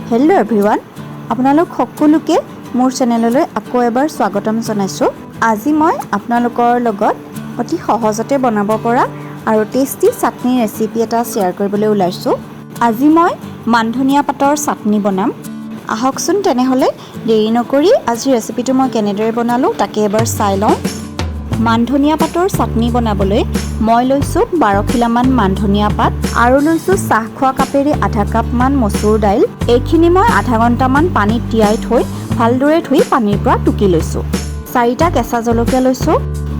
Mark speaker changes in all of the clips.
Speaker 1: Hello' everyone, আপোনালোক সকলোকে মোৰ চেনেললৈ আকৌ এবাৰ স্বাগতম জনাইছোঁ। আজি মই আপোনালোকৰ লগত অতি সহজতে বনাব পৰা আৰু টেষ্টি চাটনিৰ ৰেচিপি এটা শ্বেয়াৰ কৰিবলৈ ওলাইছোঁ। আজি মই মানধনিয়া পাতৰ চাটনি বনাম। আহকচোন তেনেহ'লে, দেৰি নকৰি আজিৰ ৰেচিপিটো মই কেনেদৰে বনালোঁ তাকে এবাৰ চাই লওঁ। মানধনিয়া পাতৰ চাটনি বনাবলৈ মই লৈছোঁ 12 খিলামান মানধনিয়া পাত আৰু লৈছোঁ চাহ খোৱা কাপেৰে আধা কাপমান মচুৰ দাইল। এইখিনি মই আধা ঘণ্টামান পানীত তিয়াই থৈ ভালদৰে ধুই পানীৰ পৰা টুকি লৈছোঁ। চাৰিটা কেঁচা জলকীয়া লৈছোঁ,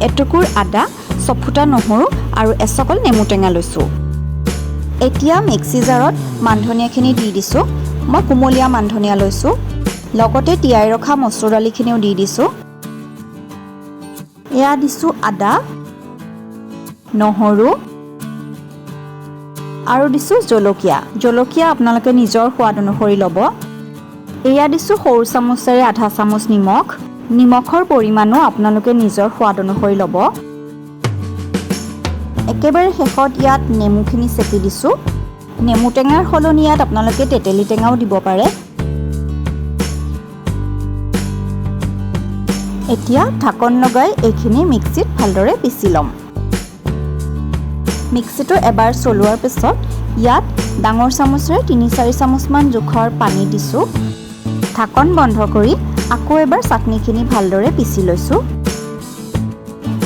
Speaker 1: এটুকুৰ আদা, ছফুটা নহৰু আৰু এচকল নেমু টেঙা লৈছোঁ। এতিয়া মিক্সি জাৰত মানধনিয়াখিনি দি দিছোঁ। মই কুমলীয়া মানধনিয়া লৈছোঁ। লগতে তিয়াই ৰখা মচুৰ দালিখিনিও দি দিছোঁ। এয়া দিছোঁ আদা, নহৰু আৰু দিছোঁ জলকীয়া। জলকীয়া আপোনালোকে নিজৰ সোৱাদ অনুসৰি ল'ব। এয়া দিছোঁ সৰু চামুচেৰে আধা চামুচ নিমখ। নিমখৰ পৰিমাণো আপোনালোকে নিজৰ সোৱাদ অনুসৰি ল'ব। একেবাৰে শেষত ইয়াত নেমুখিনি চেপি দিছোঁ। নেমু টেঙাৰ সলনি ইয়াত আপোনালোকে তেতেলী টেঙাও দিব পাৰে। এতিয়া ঢাকন লগাই এইখিনি মিক্সিত ভালদৰে পিচি ল'ম। মিক্সিটো এবাৰ চলোৱাৰ পিছত ইয়াত ডাঙৰ চামুচেৰে 3-4 চামুচমান জোখৰ পানী দিছোঁ। ঢাকন বন্ধ কৰি আকৌ এবাৰ চাটনিখিনি ভালদৰে পিচি লৈছোঁ।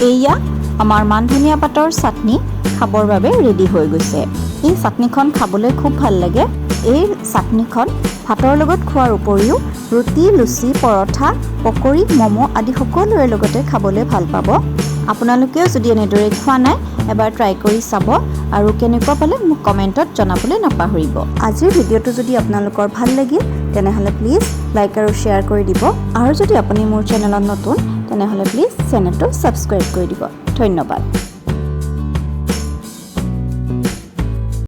Speaker 1: এয়া আমাৰ মানধনিয়া পাতৰ চাটনি খাবৰ বাবে ৰেডি হৈ গৈছে। এই চাটনিখন খাবলৈ খুব ভাল লাগে। এই চাটনিখন ভাতৰ লগত খোৱাৰ উপৰিও ৰুটি, লুচি, পৰঠা, পকৰি, ম'ম' আদি সকলোৰে লগতে খাবলৈ ভাল পাব। আপোনালোকেও যদি এনেদৰে খোৱা নাই, এবাৰ ট্ৰাই কৰি চাব আৰু কেনেকুৱা পালে মোক কমেণ্টত জনাবলৈ নাপাহৰিব। আজিৰ ভিডিঅ'টো যদি আপোনালোকৰ ভাল লাগিল, তেনেহ'লে প্লিজ লাইক আৰু শ্বেয়াৰ কৰি দিব আৰু যদি আপুনি মোৰ চেনেলত নতুন, তেনেহ'লে প্লিজ চেনেলটো ছাবস্ক্ৰাইব কৰি দিব। ধন্যবাদ।